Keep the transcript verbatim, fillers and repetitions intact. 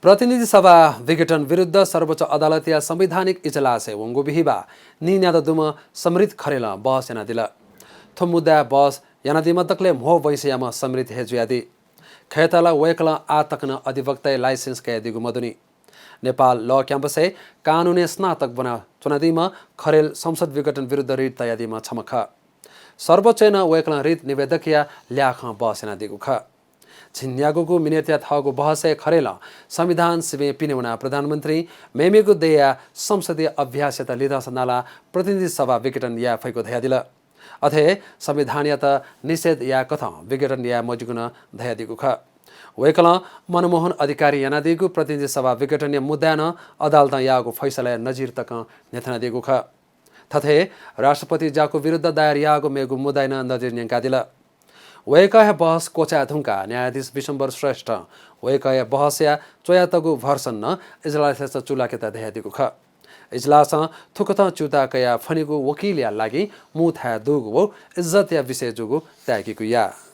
प्रतिनिधि सभा विघटन विरुद्ध सर्वोच्च अदालतया संवैधानिक इजलासय् वंगु बिहिबाः नीन्यादँ दुम्ह समृद्ध खरेलं बहस यानादिल। थ्व मुद्दाय् बहस यानादीम्ह दकलय् म्हो वइँसयाम्ह समृद्ध हे जुयादी। खय्‌त ला वय्‌कलं आः तक नं अधिवक्ताया लाइसेन्स कयादीगु मदुनि। नेपाल लः क्याम्पसय् कानूनय् स्नातक ब्वना च्वनादीम्ह खरेल संसद विघटन विरुद्ध रिट तयादीम्ह छम्ह खः। सर्वोच्चय् नं वय्‌कलं रिट निवेदकया ल्याखं बहस यानादीगु खः। झिंन्यागूगु मिनेटया थःगु बहसय् खरेलं संविधान सिबें पिने वनाः प्रधानमन्त्रीं मेमेगु देय्‌या संसदीय अभ्यासयात लिधंसा नालाः प्रतिनिधि सभा विघटन याये फइगु धयादिल। अथे संविधानयात निषेध यायेकथं विघटन याये मज्यूगु नं धयादीगु खः। वय्‌कलं मनमोहन अधिकारीं यानादीगु प्रतिनिधि सभा विघटनया मुद्दाय् नं अदालतं याःगु फैसलाया नजिर तकं न्ह्यथनादीगु खः। थथे राष्ट्रपति ज्याकू विरुद्ध दायर याःगु मेगु मुद्दाय् नं नजिर न्यंकादिल। वय्‌कःया बहस क्वचाये धुंकाः न्यायाधीश विशम्बर श्रेष्ठं वय्‌कःया बहसया च्वयातःगु भर्सन नं इजलासयात चूलाकेत धयादीगु खः। इजलासं थुकथं च्यूताः कयाः फ्वनीगु वकिलया लागि मू थाय् दुगु व इज्जतया विषय जूगु ताय्‌कीगु याः।